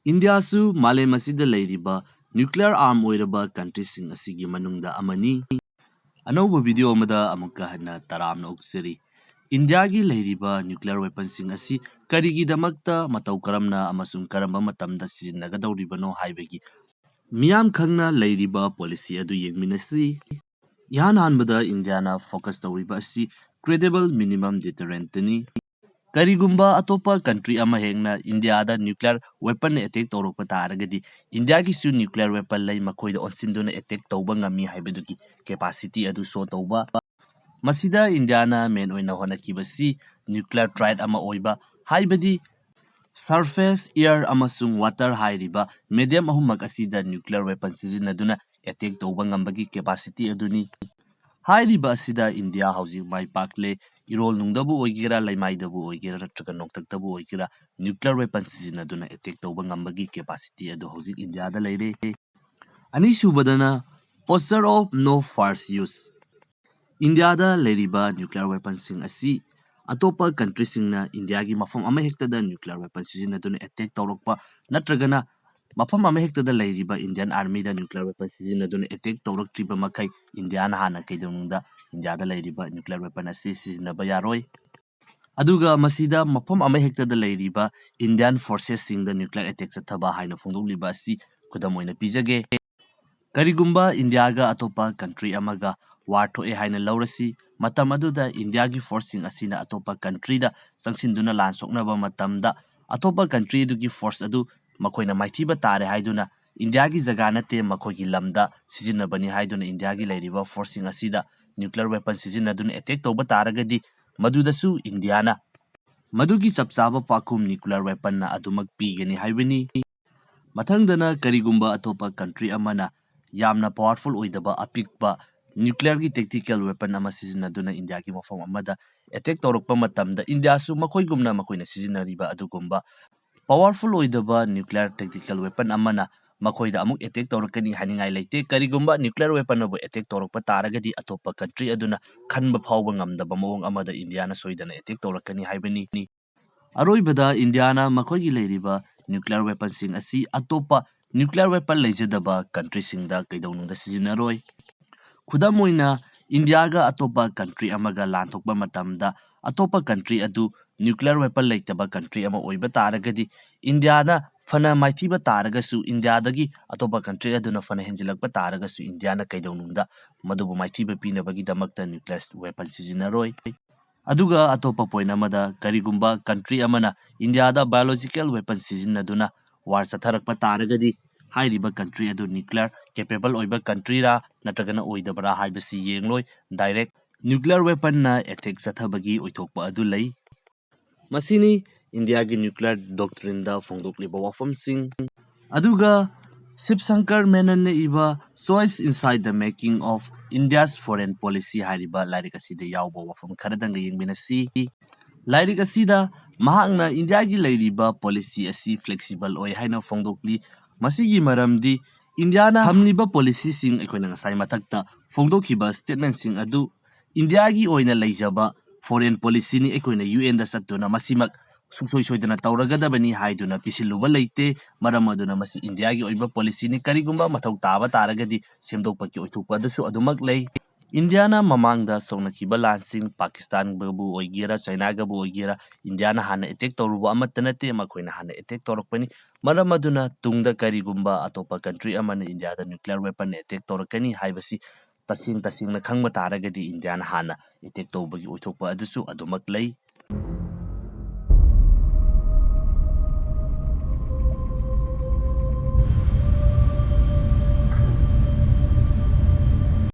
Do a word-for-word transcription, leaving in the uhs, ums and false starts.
ꯏꯟꯗꯤꯌꯥꯁꯨ ꯃꯥꯂꯦꯝ ꯑꯁꯤꯗ ꯂꯩꯔꯤꯕ nuclear arm ꯑꯣꯏꯔꯕ countryꯁꯤꯡ ꯑꯁꯤꯒꯤ ꯃꯅꯨꯡꯗ ꯑꯃꯅꯤ꯫ ꯑꯅꯧꯕ video ꯑꯃꯗ ꯑꯃꯨꯛꯀ ꯍꯟꯅ ꯇꯔꯥꯝꯅ ꯑꯣꯛꯆꯔꯤ꯫ ꯏꯟꯗꯤꯌꯥꯒꯤ ꯂꯩꯔꯤꯕ nuclear weaponꯁꯤꯡ ꯑꯁꯤ ꯀꯔꯤꯒꯤꯗꯃꯛꯇ, ꯃꯇꯧ ꯀꯔꯝꯅ ꯑꯃꯁꯨꯡ ꯀꯔꯝꯕ ꯃꯇꯝꯗ ꯁꯤꯖꯤꯟꯅꯒꯗꯧꯔꯤꯕꯅꯣ ꯍꯥꯏꯕꯒꯤ ꯃꯤꯌꯥꯝ ꯈꯪꯅ ꯂꯩꯔꯤꯕ policy ꯑꯗꯨ ꯌꯦꯡꯃꯤꯟꯅꯁꯤ꯫ ꯏꯍꯥꯟ ꯍꯥꯟꯕꯗ ꯏꯟꯗꯤꯌꯥꯅ focus ꯇꯧꯔꯤꯕ ꯑꯁꯤ credible minimum deterrentꯅꯤ꯫ ꯀꯔꯤꯒꯨꯝꯕ ꯑꯇꯣꯞꯄ country ꯑꯃ ꯍꯦꯛꯅ ꯏꯟꯗꯤꯌꯥꯗ nuclear weaponꯅ attack ꯇꯧꯔꯛꯄ ꯇꯥꯔꯒꯗꯤ, ꯏꯟꯗꯤꯌꯥꯒꯤꯁꯨ nuclear weapon ꯂꯩ, ꯃꯈꯣꯏꯗ ꯑꯣꯟꯁꯤꯟꯗꯨꯅ attack ꯇꯧꯕ ꯉꯝꯃꯤ ꯍꯥꯏꯕꯗꯨꯒꯤ capacity ꯑꯗꯨ show ꯇꯧꯕ꯫ ꯃꯁꯤꯗ ꯏꯟꯗꯤꯌꯥꯅ main ꯑꯣꯏꯅ ꯍꯣꯠꯅꯈꯤꯕꯁꯤ nuclear triad ꯑꯃ ꯑꯣꯏꯕ, ꯍꯥꯏꯕꯗꯤ surface, air ꯑꯃꯁꯨꯡ water ꯍꯥꯏꯔꯤꯕ medium ꯑꯍꯨꯝꯃꯛ ꯑꯁꯤꯗ nuclear weapon ꯁꯤꯖꯤꯟꯅꯗꯨꯅ attack ꯇꯧꯕ ꯉꯝꯕꯒꯤ capacity ꯑꯗꯨꯅꯤ꯫ ꯍꯥꯏꯔꯤꯕ ꯑꯁꯤꯗ ꯏꯟꯗꯤꯌꯥ ꯍꯧꯖꯤꯛ ꯃꯥꯏ ꯄꯥꯛꯂꯦ꯫ ꯏꯔꯣꯜꯅꯨꯡꯗꯕꯨ ꯑꯣꯏꯒꯦꯔꯥ, ꯂꯩꯃꯥꯏꯗꯕꯨ ꯑꯣꯏꯒꯦꯔꯥ, ꯅꯠꯇ꯭ꯔꯒ ꯅꯣꯡꯊꯛꯇꯕꯨ ꯑꯣꯏꯒꯦꯔꯥ, nuclear weapon ꯁꯤꯖꯤꯟꯅꯗꯨꯅ attack ꯇꯧꯕ ꯉꯝꯕꯒꯤ capacity ꯑꯗꯨ ꯍꯧꯖꯤꯛ ꯏꯟꯗꯤꯌꯥꯗ ꯂꯩꯔꯦ꯫ ꯑꯅꯤꯁꯨꯕꯗꯅ posture of no first use꯫ ꯏꯟꯗꯤꯌꯥꯗ ꯂꯩꯔꯤꯕ nuclear weaponꯁꯤꯡ ꯑꯁꯤ ꯑꯇꯣꯞꯄ countryꯁꯤꯡꯅ ꯏꯟꯗꯤꯌꯥꯒꯤ ꯃꯐꯝ ꯑꯃꯍꯦꯛꯇꯗ nuclear weapon ꯁꯤꯖꯤꯟꯅꯗꯨꯅ attack ꯇꯧꯔꯛꯄ ꯅꯠꯇ꯭ꯔꯒꯅ ꯃꯐꯝ ꯑꯃꯍꯦꯛꯇꯗ ꯂꯩꯔꯤꯕ Indian Armyꯗ nuclear weapon ꯁꯤꯖꯤꯟꯅꯗꯨꯅ attack ꯇꯧꯔꯛꯇ꯭ꯔꯤꯕ ꯃꯈꯩ ꯏꯟꯗꯤꯌꯥꯅ ꯍꯥꯟꯅ ꯀꯩꯗꯧꯅꯨꯡꯗ ꯏꯟꯗꯤꯌꯥꯗ ꯂꯩꯔꯤꯕ nuclear weapon ꯑꯁꯤ ꯁꯤꯖꯤꯟꯅꯕ ꯌꯥꯔꯣꯏ꯫ ꯑꯗꯨꯒ ꯃꯁꯤꯗ ꯃꯐꯝ ꯑꯃꯍꯦꯛꯇꯗ ꯂꯩꯔꯤꯕ Indian forcesꯁꯤꯡꯗ nuclear attack ꯆꯠꯊꯕ ꯍꯥꯏꯅ ꯐꯣꯡꯗꯣꯛꯂꯤꯕ ꯑꯁꯤ ꯈꯨꯗꯝ ꯑꯣꯏꯅ ꯄꯤꯖꯒꯦ꯫ ꯀꯔꯤꯒꯨꯝꯕ ꯏꯟꯗꯤꯌꯥꯒ ꯑꯇꯣꯞꯄ country ꯑꯃꯒ war ꯊꯣꯛꯑꯦ ꯍꯥꯏꯅ ꯂꯧꯔꯁꯤ, ꯃꯇꯝ ꯑꯗꯨꯗ ꯏꯟꯗꯤꯌꯥꯒꯤ forceꯁꯤꯡ ꯑꯁꯤꯅ ꯑꯇꯣꯞꯄ countryꯗ ꯆꯪꯁꯤꯟꯗꯨꯅ ꯂꯥꯟ ꯁꯣꯛꯅꯕ ꯃꯇꯝꯗ, ꯑꯇꯣꯞꯄ country ꯑꯗꯨꯒꯤ force ꯑꯗꯨ ꯃꯈꯣꯏꯅ ꯃꯥꯏꯊꯤꯕ ꯇꯥꯔꯦ ꯍꯥꯏꯗꯨꯅ ꯏꯟꯗꯤꯌꯥꯒꯤ ꯖꯒꯥ ꯅꯠꯇꯦ, ꯃꯈꯣꯏꯒꯤ ꯂꯝꯗ ꯁꯤꯖꯤꯟꯅꯕꯅꯤ ꯍꯥꯏꯗꯨꯅ ꯏꯟꯗꯤꯌꯥꯒꯤ ꯂꯩꯔꯤꯕ forceꯁꯤꯡ ꯑꯁꯤꯗ nuclear weapon ꯁꯤꯖꯤꯟꯅꯗꯨꯅ attack ꯇꯧꯕ ꯇꯥꯔꯒꯗꯤ, ꯃꯗꯨꯗꯁꯨ ꯏꯟꯗꯤꯌꯥꯅ ꯃꯗꯨꯒꯤ ꯆꯞ ꯆꯥꯕ ꯄꯥꯎꯈꯨꯝ nuclear weaponꯅ ꯑꯗꯨꯃꯛ ꯄꯤꯒꯅꯤ ꯍꯥꯏꯕꯅꯤ꯫ ꯃꯊꯪꯗꯅ, ꯀꯔꯤꯒꯨꯝꯕ ꯑꯇꯣꯞꯄ country ꯑꯃꯅ ꯌꯥꯝꯅ powerful ꯑꯣꯏꯗꯕ ꯑꯄꯤꯛꯄ nuclearꯒꯤ tactical weapon ꯑꯃ ꯁꯤꯖꯤꯟꯅꯗꯨꯅ ꯏꯟꯗꯤꯌꯥꯒꯤ ꯃꯐꯝ ꯑꯃꯗ attack ꯇꯧꯔꯛꯄ ꯃꯇꯝꯗ, ꯏꯟꯗꯤꯌꯥꯁꯨ ꯃꯈꯣꯏꯒꯨꯝꯅ ꯃꯈꯣꯏꯅ ꯁꯤꯖꯤꯟꯅꯔꯤꯕ ꯑꯗꯨꯒꯨꯝꯕ powerful ꯑꯣꯏꯗꯕ nuclear tactical weapon ꯑꯃꯅ ꯃꯈꯣꯏꯗ ꯑꯃꯨꯛ attack ꯇꯧꯔꯛꯀꯅꯤ ꯍꯥꯏꯅꯤꯡꯉꯥꯏ ꯂꯩꯇꯦ꯫ ꯀꯔꯤꯒꯨꯝꯕ nuclear weaponꯅꯕꯨ attack ꯇꯧꯔꯛꯄ ꯇꯥꯔꯒꯗꯤ, ꯑꯇꯣꯞꯄ country ꯑꯗꯨꯅ ꯈꯟꯕ ꯐꯥꯎꯕ ꯉꯝꯗꯕ ꯃꯑꯣꯡ ꯑꯃꯗ ꯏꯟꯗꯤꯌꯥꯅ ꯁꯣꯏꯗꯅ attack ꯇꯧꯔꯛꯀꯅꯤ ꯍꯥꯏꯕꯅꯤ꯫ ꯑꯔꯣꯏꯕꯗ, ꯏꯟꯗꯤꯌꯥꯅ ꯃꯈꯣꯏꯒꯤ ꯂꯩꯔꯤꯕ nuclear weaponꯁꯤꯡ ꯑꯁꯤ ꯑꯇꯣꯞꯄ nuclear weapon ꯂꯩꯖꯗꯕ countryꯁꯤꯡꯗ ꯀꯩꯗꯧꯅꯨꯡꯗ ꯁꯤꯖꯤꯟꯅꯔꯣꯏ꯫ ꯈꯨꯗꯝ ꯑꯣꯏꯅ, ꯏꯟꯗꯤꯌꯥꯒ ꯑꯇꯣꯞꯄ country ꯑꯃꯒ ꯂꯥꯟ ꯊꯣꯛꯄ ꯃꯇꯝꯗ, ꯑꯇꯣꯞꯄ country ꯑꯗꯨ nuclear weapon ꯂꯩꯇꯕ country ꯑꯃ ꯑꯣꯏꯕ ꯇꯥꯔꯒꯗꯤ, ꯏꯟꯗꯤꯌꯥꯅ ꯐꯅ ꯃꯥꯏꯊꯤꯕ ꯇꯥꯔꯒꯁꯨ, ꯏꯟꯗꯤꯌꯥꯗꯒꯤ ꯑꯇꯣꯞꯄ country ꯑꯗꯨꯅ ꯐꯅ ꯍꯦꯟꯖꯤꯜꯂꯛꯄ ꯇꯥꯔꯒꯁꯨ, ꯏꯟꯗꯤꯌꯥꯅ ꯀꯩꯗꯧꯅꯨꯡꯗ ꯃꯗꯨꯕꯨ ꯃꯥꯏꯊꯤꯕ ꯄꯤꯅꯕꯒꯤꯗꯃꯛꯇ nuclear weapon ꯁꯤꯖꯤꯟꯅꯔꯣꯏ꯫ ꯑꯗꯨꯒ ꯑꯇꯣꯞꯄ point ꯑꯃꯗ, ꯀꯔꯤꯒꯨꯝꯕ country ꯑꯃꯅ ꯏꯟꯗꯤꯌꯥꯗ biological weapon ꯁꯤꯖꯤꯟꯅꯗꯨꯅ war ꯆꯠꯊꯔꯛꯄ ꯇꯥꯔꯒꯗꯤ, ꯍꯥꯏꯔꯤꯕ country ꯑꯗꯨ nuclear capable ꯑꯣꯏꯕ countryꯔꯥ ꯅꯠꯇ꯭ꯔꯒꯅ ꯑꯣꯏꯗꯕ꯭ꯔꯥ ꯍꯥꯏꯕꯁꯤ ꯌꯦꯡꯂꯣꯏ, direct nuclear weaponꯅ attack ꯆꯠꯊꯕꯒꯤ ꯑꯣꯏꯊꯣꯛꯄ ꯑꯗꯨ ꯂꯩ꯫ ꯃꯁꯤꯅꯤ ꯏꯟꯗꯤꯌꯥꯒꯤ nuclear doctrineꯗ ꯐꯣꯡꯗꯣꯛꯂꯤꯕ ꯋꯥꯐꯝꯁꯤꯡ꯫ ꯑꯗꯨꯒ ꯁꯤꯕ ꯁꯪꯀꯔ ꯃꯦꯅꯟꯅ ꯏꯕ Choice Inside the Making of India's Foreign Policy ꯍꯥꯏꯔꯤꯕ ꯂꯥꯏꯔꯤꯛ ꯑꯁꯤꯗ ꯌꯥꯎꯕ ꯋꯥꯐꯝ ꯈꯔꯗꯪꯒ ꯌꯦꯡꯃꯤꯟꯅꯁꯤ꯫ ꯂꯥꯏꯔꯤꯛ ꯑꯁꯤꯗ ꯃꯍꯥꯛꯅ ꯏꯟꯗꯤꯌꯥꯒꯤ ꯂꯩꯔꯤꯕ policy ꯑꯁꯤ flexible ꯑꯣꯏ ꯍꯥꯏꯅ ꯐꯣꯡꯗꯣꯛꯂꯤ꯫ ꯃꯁꯤꯒꯤ ꯃꯔꯝꯗꯤ ꯏꯟꯗꯤꯌꯥꯅ ꯊꯝꯂꯤꯕ policyꯁꯤꯡ, ꯑꯩꯈꯣꯏꯅ ꯉꯁꯥꯏ ꯃꯊꯛꯇ ꯐꯣꯡꯗꯣꯛꯈꯤꯕ statementꯁꯤꯡ ꯑꯗꯨ ꯏꯟꯗꯤꯌꯥꯒꯤ ꯑꯣꯏꯅ ꯂꯩꯖꯕ foreign policyꯅꯤ꯫ ꯑꯩꯈꯣꯏꯅ UNꯗ ꯆꯠꯇꯨꯅ ꯃꯁꯤꯃꯛ ꯁꯨꯡꯁꯣꯏ ꯁꯣꯏꯗꯅ ꯇꯧꯔꯒꯗꯕꯅꯤ ꯍꯥꯏꯗꯨꯅ ꯄꯤꯁꯤꯜꯂꯨꯕ ꯂꯩꯇꯦ꯫ ꯃꯔꯝ ꯑꯗꯨꯅ ꯃꯁꯤ ꯏꯟꯗꯤꯌꯥꯒꯤ ꯑꯣꯏꯕ policyꯅꯤ꯫ ꯀꯔꯤꯒꯨꯝꯕ ꯃꯊꯧ ꯇꯥꯕ ꯇꯥꯔꯒꯗꯤ ꯁꯦꯝꯗꯣꯛꯄꯒꯤ ꯑꯣꯏꯊꯣꯛꯄ ꯑꯗꯨꯁꯨ ꯑꯗꯨꯃꯛ ꯂꯩ꯫ ꯏꯟꯗꯤꯌꯥꯅ ꯃꯃꯥꯡꯗ ꯁꯣꯛꯅꯈꯤꯕ ꯂꯥꯟꯁꯤꯡ, ꯄꯥꯀꯤꯁꯇꯥꯟꯒꯕꯨ ꯑꯣꯏꯒꯦꯔꯥ, ꯆꯥꯏꯅꯥꯒꯕꯨ ꯑꯣꯏꯒꯦꯔꯥ, ꯏꯟꯗꯤꯌꯥꯅ ꯍꯥꯟꯅ attack ꯇꯧꯔꯨꯕ ꯑꯃꯠꯇ ꯅꯠꯇꯦ, ꯃꯈꯣꯏꯅ ꯍꯥꯟꯅ attack ꯇꯧꯔꯛꯄꯅꯤ꯫ ꯃꯔꯝ ꯑꯗꯨꯅ ꯇꯨꯡꯗ ꯀꯔꯤꯒꯨꯝꯕ ꯑꯇꯣꯞꯄ country ꯑꯃꯅ ꯏꯟꯗꯤꯌꯥꯗ nuclear weaponꯅ attack ꯇꯧꯔꯛꯀꯅꯤ ꯍꯥꯏꯕꯁꯤ ꯇꯁꯦꯡ ꯇꯁꯦꯡꯅ ꯈꯪꯕ ꯇꯥꯔꯒꯗꯤ ꯏꯟꯗꯤꯌꯥꯅ ꯍꯥꯟꯅ attack ꯇꯧꯕꯒꯤ ꯑꯣꯏꯊꯣꯛꯄ ꯑꯗꯨꯁꯨ ꯑꯗꯨꯃꯛ ꯂꯩ꯫